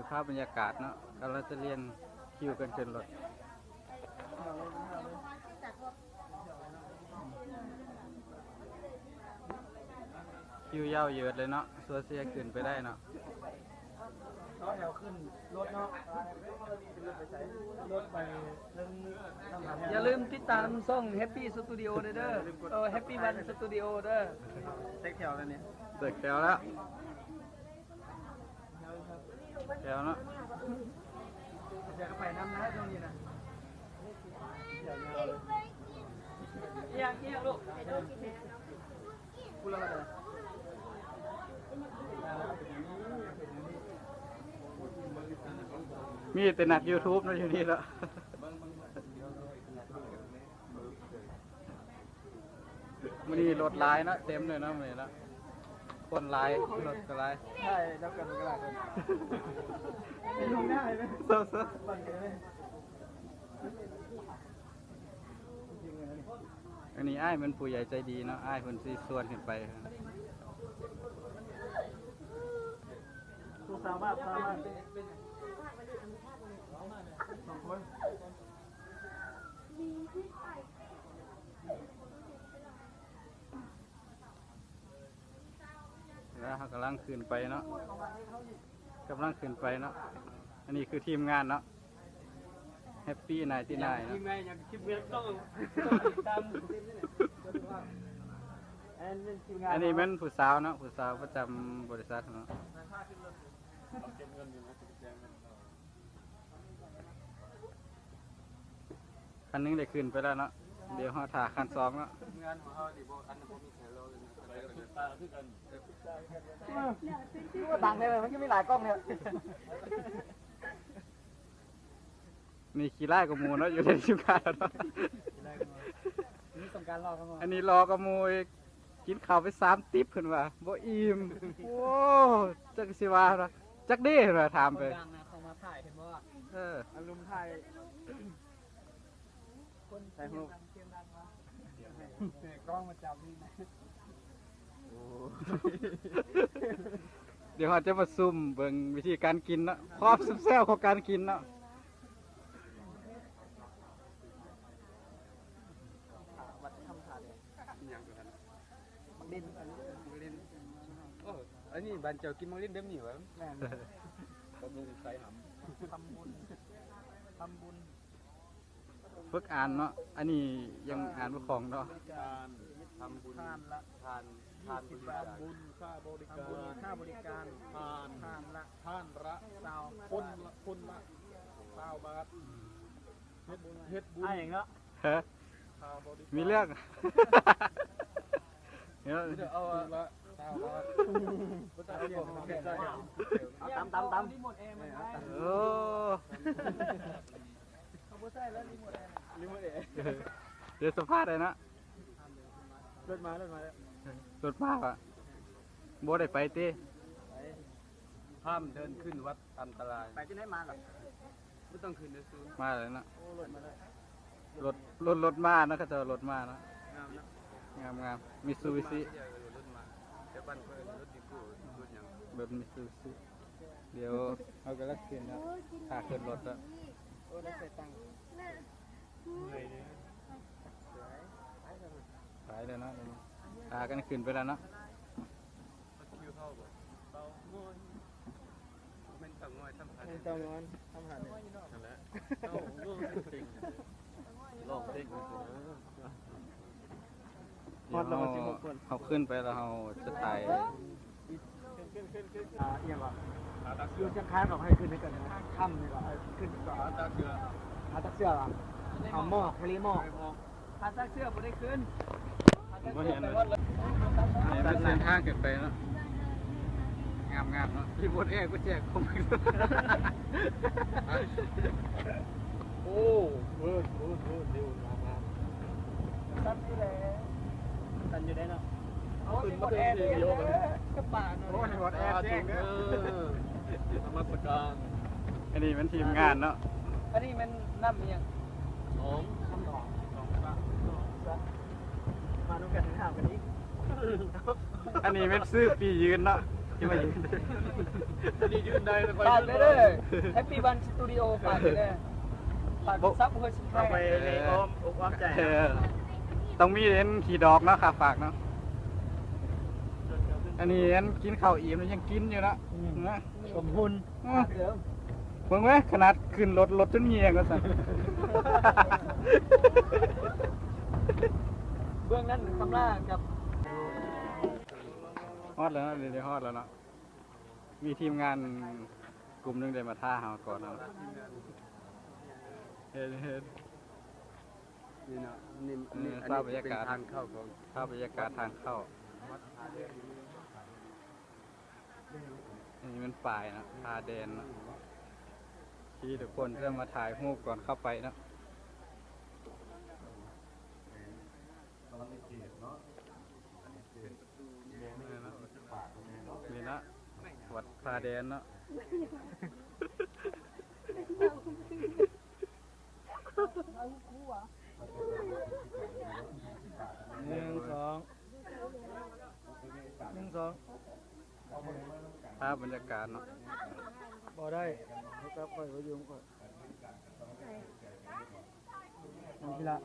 ພາບບັນຍາກາດເນາະ ກຳລັງຈະລຽນຄິວກັນຂຶ້ນລົດ. ຄິວຍາວເຢີດເລີຍເນາະ ຊົ່ວຊິຂຶ້ນໄປໄດ້ເນາະ. ຕໍ່ແຖວຂຶ້ນລົດເນາະ ລົດໄປເທິງ ຢ່າລືມຕິດຕາມຊ່ອງ Happy Studio ເດີ ເອີ Happy One Studio ເດີ. ເຊັກແຖວແລ້ວນີ້ ເຊັກແຖວແລ້ວ ແຖວເນາະ. ເສຍກໍໄປນຳນະຊ່ວງນີ້ນະ. ອີ່ຫຍັງ ອີ່ຫຍັງລູກ? ມີແຕ່ນັກ YouTube ເນາະ ຢູ່ນີ້ເນາະ. ມື້ນີ້ລົດຫຼາຍເນາະ ເຕັມເລີຍເນາະມື້ນີ້ເນາະ. ຄົນຫຼາຍ ລົດກໍຫຼາຍ ໃຊ່ ນຳກັນກໍຫຼາຍຄົນ. ເຊົາໆ ອັນນີ້ອ້າຍເປັນຜູ້ໃຫຍ່ໃຈດີເນາະ ອ້າຍເພິ່ນຊິຊວນຂຶ້ນໄປ. ຜູ້ສາມາດ ສາມາດສອງຄົນ. ແລ້ວເຮົາກຳລັງຂຶ້ນໄປເນາະ ກຳລັງຂຶ້ນໄປເນາະ. ອັນນີ້ຄືທີມງານເນາະ Happy Ninety-Nine ເນາະ. ທີມງານຫຍັງ? ທີມງານຕ້ອງ ຕ້ອງຕິດຕາມ. ອັນນີ້ແມ່ນທີມງານ ອັນນີ້ແມ່ນຜູ້ສາວເນາະ ຜູ້ສາວປະຈຳບໍລິສັດເນາະ. ຄັນໜຶ່ງໄດ້ຂຶ້ນໄປແລ້ວເນາະ ດຽວເຮົາຖ້າຄັນສອງເນາະ. ງານຂອງເຮົານີ້ບໍ່ ອັນບໍ່ມີໃຜລໍເລີຍນະ ໄປກັບຕຸກຕາຄືກັນ. ເອີ ຄືວ່າບັງແທ້ເວີຍ ມັນຄືມີຫຼາຍກ້ອງແທ້. ນີ້ຂີ້ຮ້າຍກວ່າໝູ່ເນາະ ຢູ່ໃນທີມງານເນາະ. ມີສົງການຫຼໍ່ກວ່າໝູ່ ອັນນີ້ຫຼໍ່ກວ່າໝູ່ອີກ. ກິນເຂົ້າໄປສາມຕິບເພິ່ນວ່າບໍ່ອີ່ມ. ໂອ້ ຈັກຊິວ່າ ຈັກເດ້ເພິ່ນວ່າ ຖາມໄປ. ຄົນດັງນະ ເຂົາມາຖ່າຍເຫັນບໍ່? ເອີ ອາລົມຖ່າຍ ຄົນ ຖ່າຍຮູບ ເສຍງດັງວະ ເສຍງກ້ອງມາຈັບນີ້ນະ. ໂອ້ ດຽວເຮົາຈະມາຊຸມເບິ່ງວິທີການກິນເນາະ ຄວາມແຊບຂອງການກິນເນາະ. ວັດທຳທ່າແດງ ອີ່ຫຍັງຕົວນັ້ນ? ໝາກເຫຼັ້ນ ໝາກເຫຼັ້ນ. ໂອ້ ອັນນີ້ບ້ານເຈົ້າກິນໝາກເຫຼັ້ນແບບນີ້ຫວາ? ແມ່ນ ບຳລຸງໄຕຫຳ. ທຳບຸນ ທຳບຸນ ຝຶກອ່ານເນາະ ອັນນີ້ຍັງອ່ານບໍ່ຄ່ອງເນາະ. ທານ ທຳບຸນ ທານລະ ທານ ທານບໍລິການ ທຳບຸນ ຄ່າບໍລິການ ທຳບຸນ ຄ່າບໍລິການ ທານ ທານລະ ທານລະ ຊາວ ຄົນລະ ຄົນລະ ຊາວບາດ. ເຮັດ ເຮັດບຸນ ອ້າຍຫຍັງເນາະ? ຮະ? ມີເລື່ອງ ເອີ ເອົາ ເອົາຕຳ ຕຳ ຕຳ. ໂອ້ ເຂົາບໍ່ໃຊ້ແລ້ວ ຣີໂມດແອ ຣີໂມດແອ. ດຽວສຳພາດໄດ້ນະ. ລົດມາ ລົດມາແລ້ວ ລົດມາຫວາ? ບໍ່ໄດ້ໄປຕິ? ໄປ. ຫ້າມເດີນຂຶ້ນວັດ ອັນຕະລາຍ. ໄປຈັ່ງໃດມາລະ? ບໍ່ຕ້ອງຂຶ້ນເດີສູ. ມາແລ້ວເນາະ. ໂອ້ ລົດມາແລ້ວ. ລົດ ລົດ ລົດມາເນາະ ເຂົາເຈົ້າລົດມາເນາະ. ງາມເນາະ. ງາມໆ ມິຊູບິຊິ. ລົດມາ ແຕ່ບ້ານເພິ່ນລົດດີກູ ລົດຫຍັງ? ລົດມິຊູບິຊິ. ດຽວເຮົາກຳລັງຂຶ້ນເນາະ ຖ້າຂຶ້ນລົດແລ້ວ. ໂອ້ ໄດ້ໃສ່ຕັງ. ໄປແລ້ວເນາະ ພາກັນຂຶ້ນໄປແລ້ວເນາະ. ຄິວເຮົາບໍ່? ເຕົາງອຍ ບໍ່ແມ່ນເຕົາງອຍ ສຳພັນ ເຕົາງອຍ ສຳພັນ ນັ້ນແຫຼະ ເຕົາງອຍ ເກັ່ງ ຮ້ອງເກັ່ງ. ຮອດແລ້ວ ເຮົາ ເຮົາຂຶ້ນໄປແລ້ວ ເຮົາຈະຖ່າຍ. ອ່າ ອີ່ຫຍັງວະ? ຢູ່ຈັງຄານກໍໃຫ້ຂຶ້ນໃຫ້ກັນນະ ຄ່ຳນີ້ກໍໃຫ້ຂຶ້ນກ່ອນ. ຫາຕັກເສືອ ຫາຕັກເສືອວະ? ເອົາໝອກ ທະເລໝອກ. ຫາຕັກເສືອບໍ່ໄດ້ຂຶ້ນ ບໍ່ເຫັນເລີຍ. ນີ້ເປັນເສັ້ນທາງຂຶ້ນໄປເນາະ ງາມໆເນາະ. ຣີໂມດແອ ກູແຈກຂອງ ໂອ້ ເວີດ ເວີດ ເວີດ ເປັນງາມໆ. ສັ່ນຢູ່ແຫຼະ ສັ່ນຢູ່ໄດ໋ເນາະ. ເອົາຣີໂມດແອແຈ້ງເດີ ກັບປາເນາະ. ໂອ້ ຣີໂມດແອແຈ້ງເດີ ນະມັດສະການ. ອັນນີ້ແມ່ນທີມງານເນາະ. ອັນນີ້ແມ່ນນ້ຳອີ່ຫຍັງ? ໜອງ ນ້ຳໜອງ ໜອງສະ ມານຳກັນ ຖາມກັນອີກ. ອັນນີ້ແມ່ນຊື່ປີ້ຍືນເນາະ. ທີ່ວ່າຢູ່ ນີ້ຢືນໄດ້ແລ້ວ ຝາກແດ່ເດີ Happy One Studio ຝາກແດ່ເດີ ຝາກ Subscribe ເອົາໄປໃນອ້ອມອົກອ້ອມໃຈ ເອີ ຕ້ອງມີເຫັນຂີ້ດອກເນາະ ຄ່າຝາກເນາະ ອັນນີ້ອັນກິນເຂົ້າອີ່ມແລ້ວຍັງກິນຢູ່ເນາະ ອືມ ນະ ສົມບຸນ ອືມ ເບິ່ງເວີຍ ຂະໜາດຂຶ້ນລົດ ລົດຈົນຍ່ຽງວ່າຊັ້ນ ເບື້ອງນັ້ນຄຳລາກັບ ຮອດແລ້ວເນາະ ນີ້ຮອດແລ້ວເນາະ ມີທີມງານກຸ່ມໜຶ່ງໄດ້ມາຖ້າເຮົາກ່ອນເນາະ ເຫັນ ເຫັນ ນີ້ເນາະ ນີ້ ເອີ ນີ້ ອັນນີ້ ພາບບັນຍາກາດ ອັນນີ້ເປັນທາງເຂົ້າຂອງ ພາບບັນຍາກາດທາງເຂົ້າ ອັນນີ້ແມ່ນປ້າຍເນາະ ຜ່າແດນເນາະ ທີ່ທຸກຄົນຈະມາຖ່າຍຮູບກ່ອນເຂົ້າໄປເນາະ ນີ້ເນາະ ວັດຜ່າແດນເນາະ ໜຶ່ງ ສອງ ໜຶ່ງ ສອງ ພາບບັນຍາກາດເນາະ ບໍ່ໄດ້ ໂທລະສັບຂ້ອຍບໍ່ຢູ່ຂອງຂ້ອຍ ເອົາທີລະ